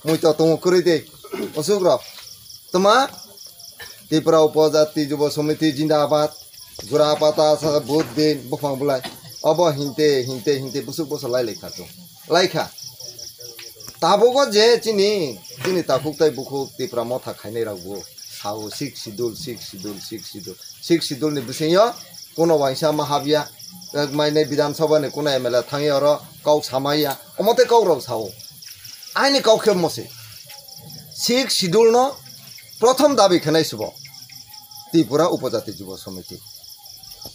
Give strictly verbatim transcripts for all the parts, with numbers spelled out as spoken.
Mui to tongo kwrwi de. Osuk rok. Tuma? Tripura Upojati Jubo Samiti Jindabad. Jura pata sa bud din buphang bulai. Obo hinte, hinte, hinte busuk boso lai lai kha to. Lai kha. Tabogo je chini, chini takhuk tai bukhuk Tripura motha khainai rok bo. Sao six schedule, six schedule, six schedule. Six schedule ni bisingyo kuno waisa ma habya. Mai ne Bidhan Sabha ni kuno M L A thangya oro kok samaya. Omo tei kok rok sao. Aini kok khe mo se. Six schedule no prothom dabi khenai subo. Tripura Upojati Jubo Samiti.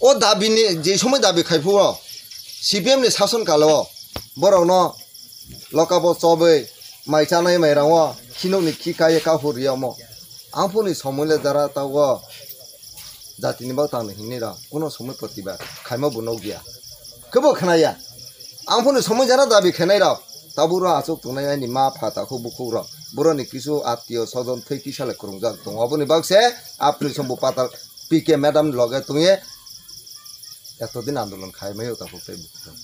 O dabi ni je somoi dabi khai phuo. C P M ni sason kalo. Borok no loka bo chobwi mai chanai mai rango. Khinok ni khi kaiye ka hur yamo. Ang phuni somoi le jara tago. Jatini bak tangni hinwi rok kuno somoi protibad khaima bo nukya. Kebo khnaya. Ang phano somoi jana dabi khainai rok. Tabuk rok achuk tongnai aini ma pha takhuk bukhuk rok. Boroni kisu attiyo sojon thwi kisa le kwrwngjak tongo. Aboni bakse apni sombo patal P K madam loge tongye etodin andolon khaimai o takhuk tei bukhuk.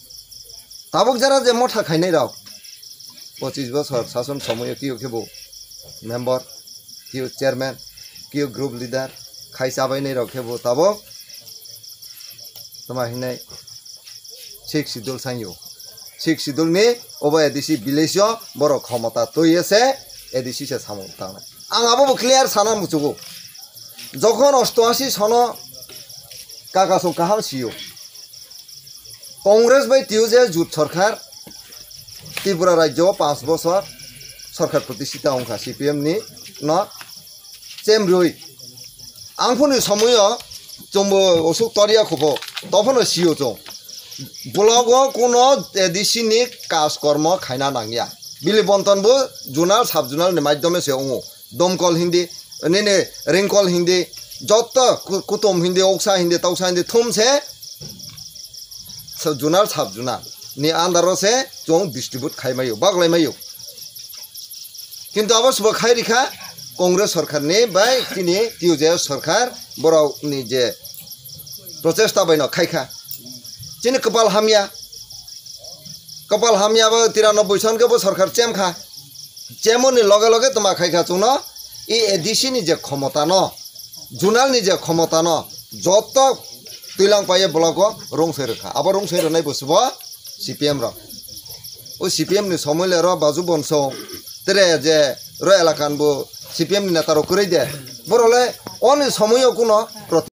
Tabuk jara je motha khainai rok. Pochis bosor sason somoyo kiyo kebo member, kiyo chairman, kiyo group leader khai chabainai rok kebo tabuk tama hinai six schedule sangyo. Six schedule ni obo A D C village o borok khomota twi ese A D C se samung tangnai. Ang abo bo clear sana muchugo. Jokhon osto ashi sono kakasong kaham siyo. Congress bai tiyo je jut sorkar Tripura rajyo o panch bosor sorkar protishita wngkha C P M ni no chemrwi. Ang phano somoyo chwngbo osuk torya khupho tophano siyo chwng. Blogo kuno A D C ni kaj kormo khaina nangya. Bili bonton bo zonal sub zonal ni maidhyome se wngo. Domkol hindi, nini ringkol hindi, joto ku-, kutum hindi, oksa hindi, toksa hindi, thum se, so zonal sub zonal ni under o se chwng distribute khai maio, baglai maio. Kintu abo subo khai rikha Congress sorkar ni bai chini T U J F sorkar borok ni je prochesta bai no khai kha. Chini kwpal hamya, kwpal hamya bo tiranoboi son khe bo sorkar chem kha. Chemoni loge loge tma khai kha chwngno, e A D C ni je khomota no, zonal ni je khomota no, joto twilang paye block o rungsai rwkha. Abo rungsai rwnai bo subo C P M rok. O C P M ni somoi le ro Baju Bonso, tere je ro elakan bo C P M ni neta rok kwrwi de. Borok le oni somoi o kuno